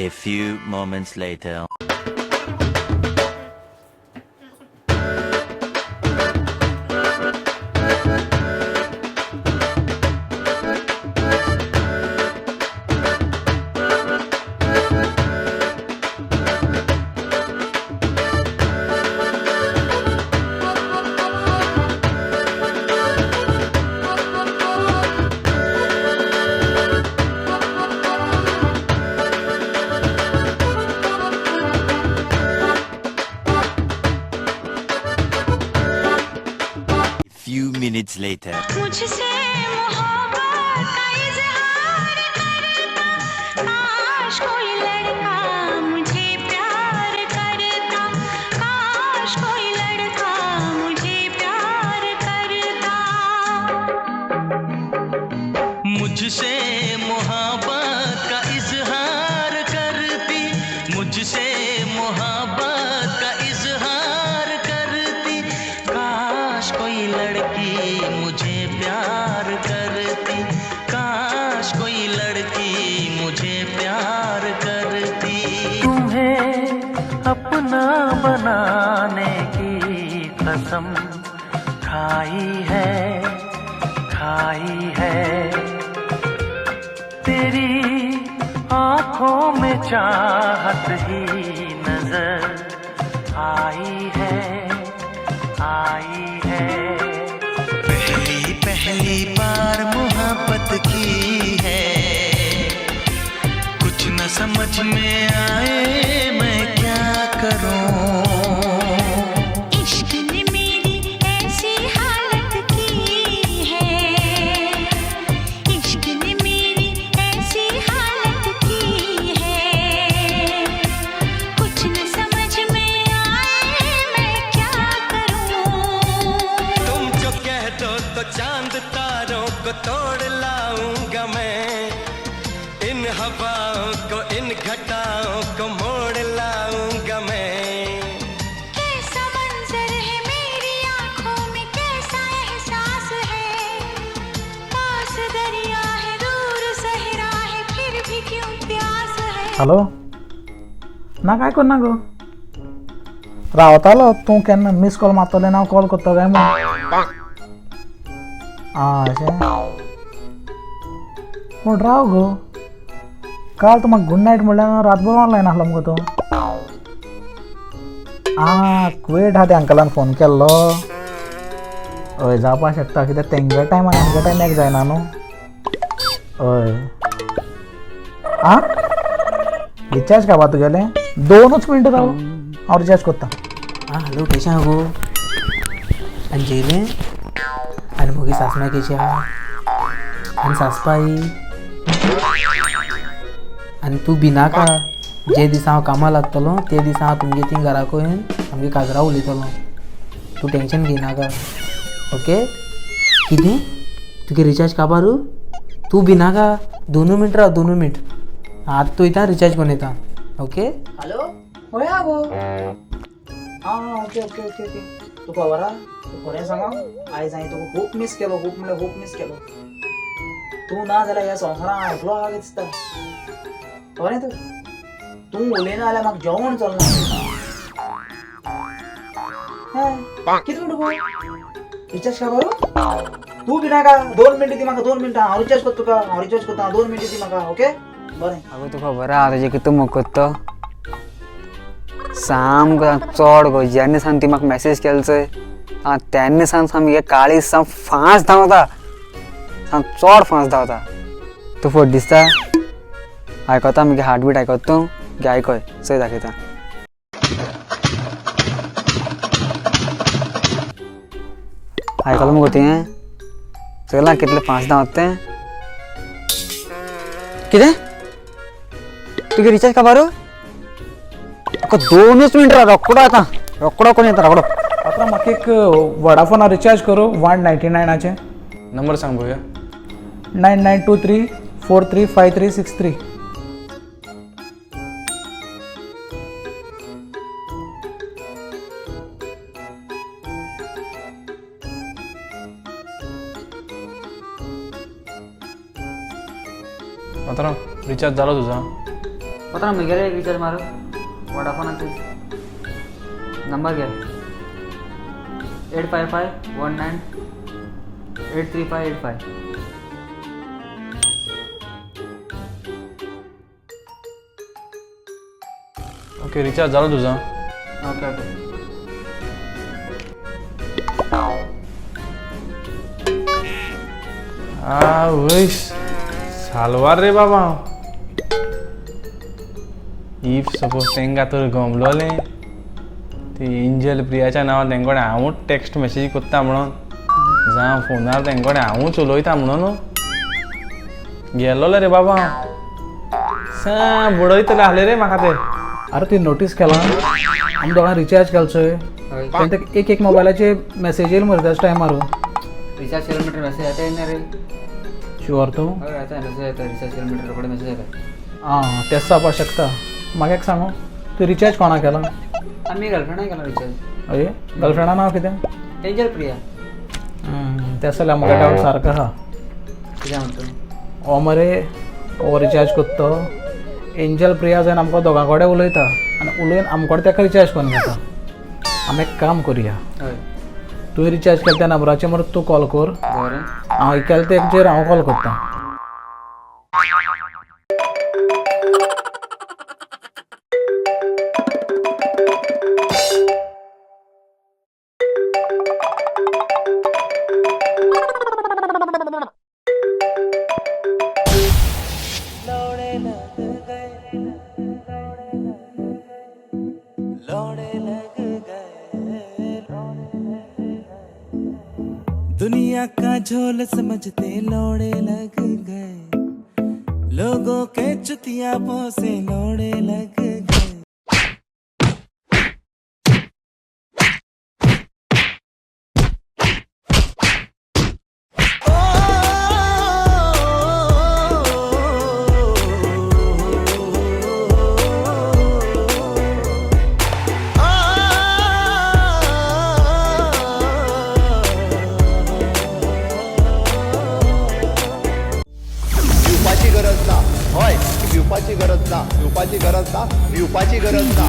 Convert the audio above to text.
A few moments later. Few minutes later. मुझसे मोहब्बत का इजहार करता, काश कोई लड़का मुझे प्यार करता, काश कोई लड़का मुझे प्यार करता। मुझसे मोहब्बत का इजहार करती, मुझसे मोहब्बत का इजहार करती, काश कोई लड़की मुझे प्यार करती, काश कोई लड़की मुझे प्यार करती। तुम्हें अपना बनाने की कसम खाई है, खाई है, तेरी आंखों में चाहत ही नजर आई है, आई है। पहली पहली बार मोहब्बत की है, कुछ न समझ में आए मैं क्या करूं। इश्क ने मेरी ऐसी हालत की है, इश्क ने मेरी ऐसी हालत की है, कुछ न समझ में आए मैं क्या करूं। तुम जो कह दो तो चांद तारों को तोड़ लाऊंगा मैं, इन हवाओं को इन घटाओं को मोड़ लाऊंगा मैं। कैसा मंजर है मेरी आंखों में, कैसा एहसास है, पास दरिया है दूर सहरा है, फिर भी क्यों प्यास है। हॅलो ना काय करना गो, रावतालो तूं केन्ना मिस कॉल मारतलें ना, हांव कॉल करता काय म्हूण। आं अशें पूण राव गो, काल तूं म्हाका गुड नायट म्हणल्यार रातभर ऑनलायन आसलो मुगो तूं। आं क्वेट आहा त्या अंकलान फोन केल्लो। हय जावपाक शकता, कित्याक तेंगे टायम आनी आमगे टायम एक जायना न्हू। हय आं रिचार्ज काबा तुगेलें 2 मिनटां राव, हांव रिचार्ज करता। आं हॅलो, कशें आहा गो? आनी जेयलें? आनी मुगे सासमाय कशी आहा? आनी सासपाई? आनी तूं भिनाका, जे दिसा हांव कामां लागतलो ते दिसा हांव तुमगे थिंग घरा कडेन आमगे काजरा उलयतलो, तूं टेंशन घेयनाका, ओके? कितें तुगे रिचार्ज काबार? तूं भिनाका, 2 मिनट राव, 2 मिनट, आतां वयता रिचार्ज करून येता, ओके? हॅलो, खंय आहा गो? आं ओके ओके ओके ओके, तुका खबर आहा? तूं खरें सांग, आयज हांवें तुका खूब मीस केलो, खूब म्हणल्यार खूब मीस केलो। तूं ना जाल्यार ह्या संवसारांत हांव एकलो आहा दिसता। खरें तूं तूं उलयना जाल्यार म्हाका जेवण चलना। कितें म्हणटा गो? रिचार्ज काबार? तूं भिनाका, 2 मिनटां दी म्हाका, 2 मिनटां, हांव रिचार्ज करता तुका, हांव रिचार्ज करता, 2 मिनटां दी म्हाका, ओके? बरें। अगो तुका खबर आहा तुजें कितू मोग करता? सामको चड गो, जेन्ना सान ती म्हाका मॅसेज केल चोय, आं तेन्ना सान सामकें काळीज साम फास्ट धांवता, साम चड फास्ट धांवता। तूं फट दिसता आयकता मुगे हार्टबीट आयकता तूं? गे आयकय, चोय दाखयता। आयकलां मुगो तुवें? चोयलां कितलें फास्ट धांवता तें? कितें तुगे रिचार्ज काबार? 2 मिनट राव, रोकडो येता, रोकडो कोण येता, रोकडो। आतां म्हाका एक वडाफोना रिचार्ज करूं 199. नंबर सांग पळोवया। 9923 435363. पात्रांव, रिचार्ज जालो तुजो? वतना म्हगेलें एक रिचार्ज मार वोडाफोनाचेच नंबर घे 8551983585. ओके, रिचार्ज जालो तुजो. Okay okay. आ वयस सालवार रे बाबा. If suppose तांकां तर गमलोलें ती एंजल प्रियाच्या नांवान तेंकोडेन हांवूच टॅक्स्ट मॅसेजी कोत्ता म्हणून, जावं फोनार तेंकोडेन हांवूच उलयता म्हणून गेलोले रे बाबा हांव. सा बुडयतले आहले रे म्हाका ते. अरे तुवें नोटीस केलां, आमी दोगां रिचार्ज केलो चोय, हय. तेंका एक एक मोबायलाचे मॅसेज येयल मरे त्याच टायमार. रिचार्ज केलं म्हणटर मेसेज येता येना रे? शुअर तूं? हय, येता मेसेज येता. रिचार्ज केलं म्हणटर रोखडे मेसेज येता. आं, तेंच जावपाक शकता. म्हाका एक सांगू, तूं रिचार्ज कोणा केला? आमी गर्लफ्रेंडाक केला रिचार्ज. हय, गर्लफ्रेंडा नांव कितें? एंजल प्रिया. तें जाल्यार म्हाका डावट सारको आहा. कितें म्हणटा तूं? हो मरे, हो रिचार्ज कोत्ता तो एंजल प्रिया जावन आमकां दोगां कडेन उलयता आनी उलोवन आमकोडे ताका रिचार्ज करून घेता. आमी एक काम करुया. हय. तुवें रिचार्ज केला त्या नंबराचेर मरे तूं कॉल कर. बरें. हांव केला तेचेर हांव कॉल करता. दुनिया का झोल समझते लौड़े लग गए, लोगों के चुतिया से लौड़े लग गए. भिवपाची गरज ना. हय, भिवपाची गरज ना, भिवपाची गरज ना, भिवपाची गरज ना.